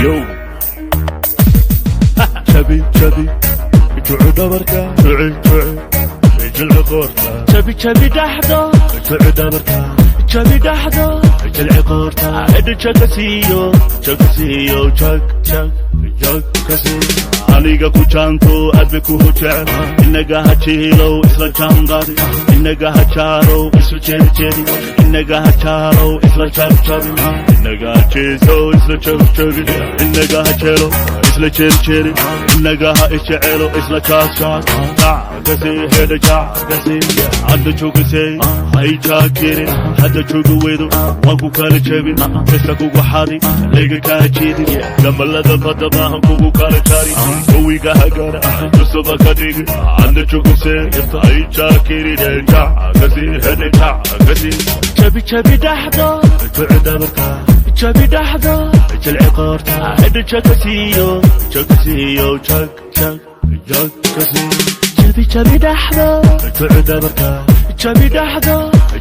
Yo, jabi jabi jucu dhabarka, juci juci jilci qoorta. Jabi jabi dhaxdo. Jucu dhabarka. Jabi dhaxdo. Jilci qoorta. Hedha jagasiiyo, jagasiiyo, jag jag jag kasi. Aniga ku jaanto adbe ku jecel, inaga ha jiilow isla jaanqaadi, inaga ha jaarow isu jeedi jeedi, inaga ha jaarow isla jabjabi, inaga ha jeesow isla jabjabi, inaga ha jeelo isla jeedi jeedi, inaga ha isjecelo isla jaas jaas, jac kasi hedha jac kasi. Hadda joogasey hay jaakirin, hadda jooga weydo waan ku kala jebin, kasta kugu xadi layga kaa jiidin, gamalada badda maahan kugu kala jari, jawiga hagara yusuba ka dhigi. Hadda joogasey hay jaakirin, jac kasi hedha jac kasi. Jabi jabi dhaxdo. Jucu dhabarka. Jabi dhaxdo. Jilci qoorta. Hedha jagasiiyo. Jagasiiyo, jag jag jag kasi. Jabi jabi dhaxdo. Jucu dhabarka. Jabi dhaxdo.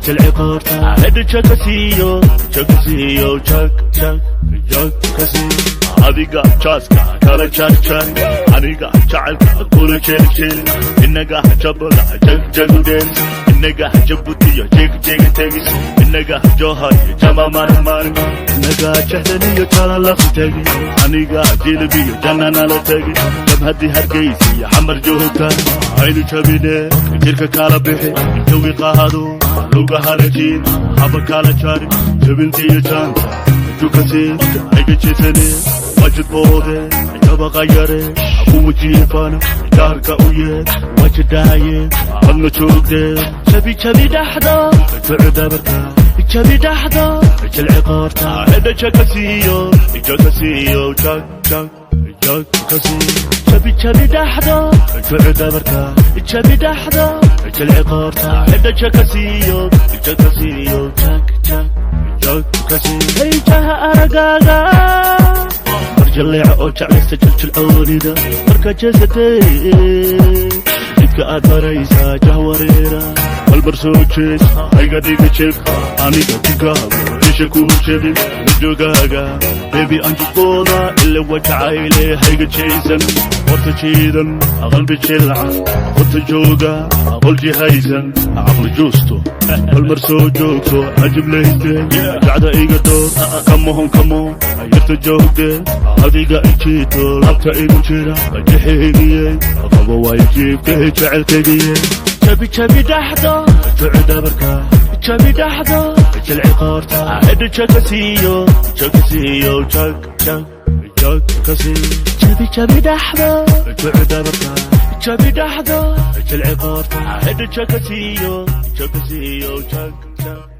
Jilci qoorta. Hedha jagasiiyo. Jagasiiyo, jag jag jag kasi. Adiga jaaska kala jarjari, aniga jacaylka kula jeeljeeli, inaga jabada jagjagudeen, inaga Jabutiyo jegjega tegis, inaga Johayo jamamanmani, inaga Jahdaniyo Jalalaqsi tegi, aniga Jilbiyo Jananala tegi, Jabhadii Hargeysiyo Xamar joogta aynu jabine, jirka kala bixi, jawi qaado, lugahana jiid, haba kala jari, jabintiyo jaanta jukasi ayga jeesane, wajidboode jabaqa yare kuwa jiifana jaarka u yeed wajidhaaye adna joogdee. Jabi jabi dhaxdo. Jucu dhabarka. Jabi dhaxdo. Jilci qoorta. Hedha jagasiiyo. Jagasiiyo, jag jag jag kasi. Jabi jabi dhaxdo. Jucu dhabarka. Jabi dhaxdo. Jilci qoorta. Hedha jagasiiyo. Jagasiiyo, jag jag jag kasi. Hayjaha aragaaga. Marjaleeca oo jeclaysta jiljilcoonida, markaa jeesatay jidka aad maraysaa jahwareera, balbar soo jees hayga dhiga jeb, aniga jigaago isha kuu jebin wajogaaga, bebi anjugooda ila wajacayle hayga jeesan, horta jiidan qalbi jilcan, horta jooga qolji haysan caqli juusto, balmar soo joogto ajiblayste, jacda iga door, kamohon kamo yarta joogde, adiga ijiito labta igu jira jixeygiyey qabo waayo jiibkay jecelkaygiye. Jabi jabi dhaxdo. Jucu dhabarka. Jabi dhaxdo. Jilci qoorta. Hedha jagasiiyo. Jagasiiyo, jag jag jag kasi. Jabi jabi dhaxdo. Jucu dhabarka. Jabi dhaxdo. Jilci qoorta. Hedha jagasiiyo. Jagasiiyo, jag jag.